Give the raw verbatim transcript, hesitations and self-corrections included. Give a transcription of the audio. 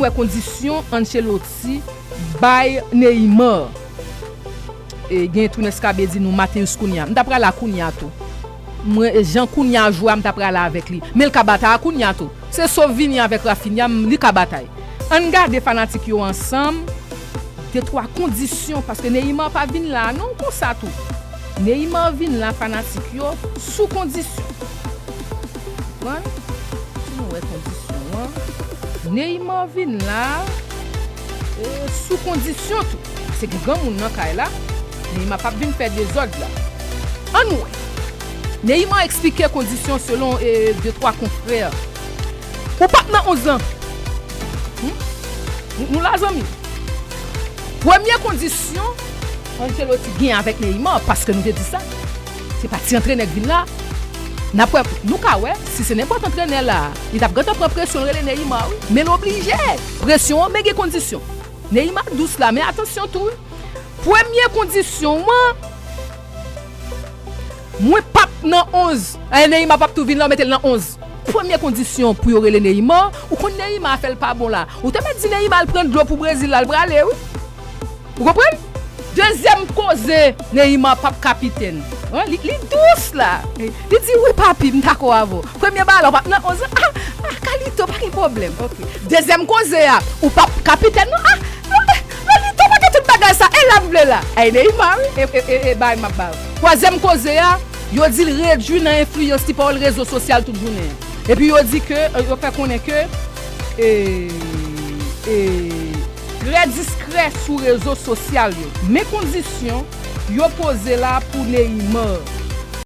Wè kondisyon Ancelotti bay Neymar. E, gen tou Nescabe di nou Mateus Cunha. M ta pral la Cunha tou. Mwen, e, jan Cunha jwe a, m ta pral la avèk li. Men l ka batay a Cunha tou. Se sof Vini avèk Raphinha, m, li ka batay. Ann gade fanatik yo ansanm. De twa kondisyon, paske Neymar pa vin la non konsa tou. Neymar vin la fanatik yo sou kondisyon. Konprann? Si nou wè kondisyon an, Neymar vin la, e, sou kondisyon tou. Se gen granmoun nan kay la, Neymar p ap vin fè dezòd la. Ann wè. Neymar eksplike kondisyon selon, e, de twa konfrè. Ou p ap nan onz lan. Hmm? Nou, nou la, zanmi. Premye kondisyon Ancelotti gen avèk Neymar, paske nou te di sa, se pa ti antrenè k vin la. N ap wè, nou ka wè, si se nenpòt antrenè la, li t ap gentan pran presyon, l rele Neymar, wi. Men l oblije. Presyon an, men gen kondisyon. Neymar dous la, men atansyon tou, wi. Premye kondisyon an, mwen p ap nan onz. E, Neymar p ap tou vin la, ou mete l nan onz. Premye kondisyon pou yo rele Neymar, ou konn Neymar afè l pa bon la. Ou te mèt di Neymar al pran dlo pou Brezil la, l prale, wi. Ou konprann? Dezyèm koze, Neymar p ap kapitèn. Wi, li, li dous la. Li di, "Wi, papi, m dakò avè w." Premye balon, p ap nan onz lan. Ah, ah, Carlito, pa gen pwoblèm. Ok. Dezyèm koze a, ou p ap kapitèn non. Ah, Lolito, kote tout bagay sa? E la m vle la. Ay, Neymar, wi. E, e, e, e bay m ap ba w. Twazyèm koze a, yo di l redui nan enfliyans li pa wè l rezo sosyal tout jounen an. Epi yo di ke, e, yo fè konnen ke, e, e, trè diskrè sou rezo sosyal yo. Men kondisyon yo poze la pou Neymar.